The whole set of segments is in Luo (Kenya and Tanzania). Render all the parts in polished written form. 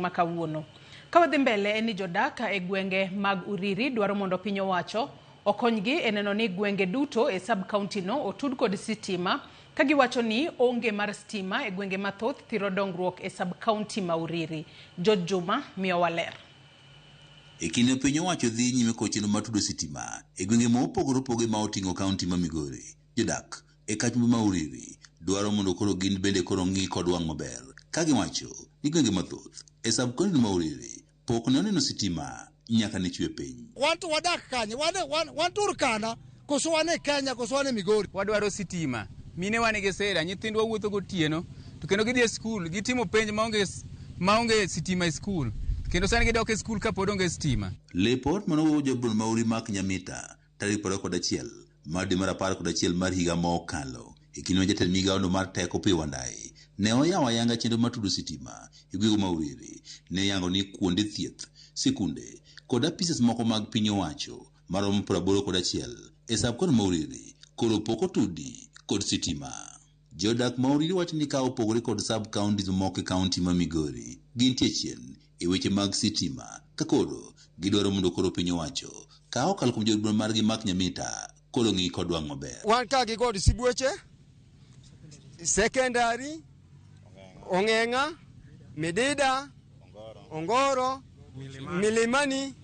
odiochieng' ma kawuono. Ka wadhi mbele en ni jodak e gwenge mag Uriri dwaro mondo piny owacho okonygi e neno ni gwenge duto e sub county no otud kod sitima ka giwacho ni onge mar stima e gwenge mathoth thiro dongruok e sub county ma Uriri. George Juma miyowa ler. E kinde piny owacho dhi nyime kod chenro mar tudo sitima e gwenge ma opogore opogore ma oting'o kaunti ma Migori, jodak e kachumbe ma Uriri dwaro mondo koro gin bende koro ng'i kod wang' maber ka giwacho ni gwenge mathoth e sub county ma Uriri pok ne oneno sitima nyaka ne chwe piny. Wan to wadak kanye? Wan, wan, wan Turkana koso wan e Kenya koso wan e Migori? Wadwaro sitima. Mine wan gi sida, nyithindwa wuotho gotieno to kendo gidhi e skul gitimo penj maonge maonge sitima e skul kendo sani gidok e skul kapod onge sitima. Lipot mane jobul ma Uri Mark Nyamita tarik 21 mar dwe mar 11 mar higa mokalo e kinde ma jatend migawono mar teko Opiyo Wandayi ne oyawo ayanga chenro mar tudo sitima e gwenge ma Uriri ne oyango ni kuonde thieth, sikunde kod apises moko mag piny owacho maromo 81 e sub county ma Uriri koro pok otudi kod sitima. Jodak ma Uriri wacho ni ka opogore kod sub counties mamoko e kaunti ma Migori, gintie chien e weche mag sitima ka koro gidwaro mondo koro piny owacho ka okalo kuom jood bura margi Mark Nyamita koro ng'i kod wang' maber. Wan ka gi god Sibuoche, Secondary, Ong'eng'a, Midida, Ongoro, Milimani,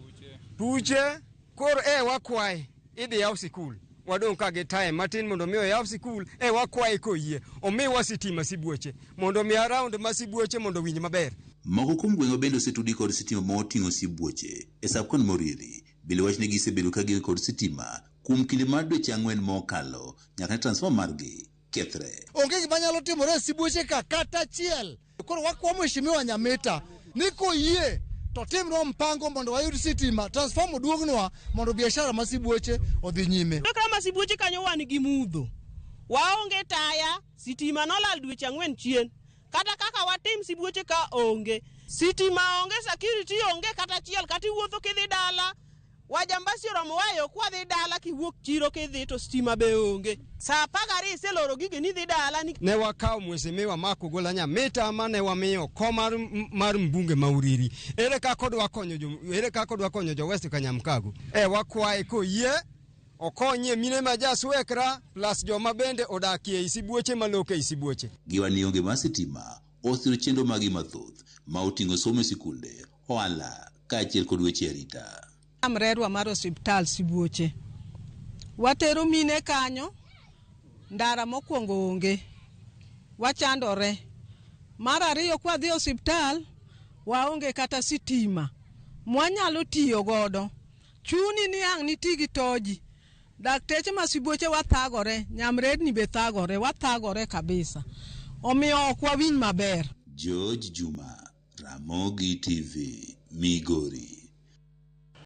Puche. Koro e wakwaye idhi yaw sikul. Wadong' ka gi time matin mondo mi oyaw sikul, e wakwaye koyie omiwa sitima Sibuoche mondo mi around ma Sibuoche mondo owinj maber. Moko kuom gwenge bende osetudi kod sitima ma oting'o sibuoche e sub county ma Uriri bende wach ni gisebedo ka gionge kod sitima kuom kinde mar dweche ang'wen mokalo nyaka ne transformer margi kethre. Onge gima nyalo timore e Sibuoche ka kata achiel. Koro wakwa Mheshimiwa Nyamita ni koyie to timnwa mpango mondo wayud sitima, transformer oduognwa mondo biashara ma Sibuoche odhi nyime. Kama Sibuoche kanyo wan gi mudho, waonge taya, sitima nolal dweche ang'wen chien. Kata kaka watim Sibuoche ka onge sitima, onge security, onge kata achiel. Kata iwuotho kidhi dala, wajambasi oromo wayo kwadhi dala, kiwuok chiro kidhi to stima be onge. Saa 12 iseloro gigeni idhi dala ni. Ne wakawo Mheshimiwa Mark Ogola Nyamita mane wamiyo kom mar mbunge ma Uriri. Ere kaka odwa konyo jo, ere kaka odwa konyo jo West Kanyamkago? E wakwaye koyie okonyie mine ma jaswekra plus joma bende odakie ei Sibuoche malok ei Sibuoche. Giwa ni onge mar sitima osiro chenro magi mathoth ma oting'o somo e sikunde, ohala kaachiel kod weche arita. Mrerwa mar osiptal Sibuoche. Watero mine kanyo, ndara mokwongo onge, wachandore. Mar ariyo kwadhi osiptal, waonge kata sitima mwanyalo tiyo godo. Chuni ni ang' niti gi toji. Dakteche ma Sibuoche wathagore, nyamrerni be thagore, wathagore kabisa. Omiyo ok wawinj maber. George Juma, Ramogi TV, Migori.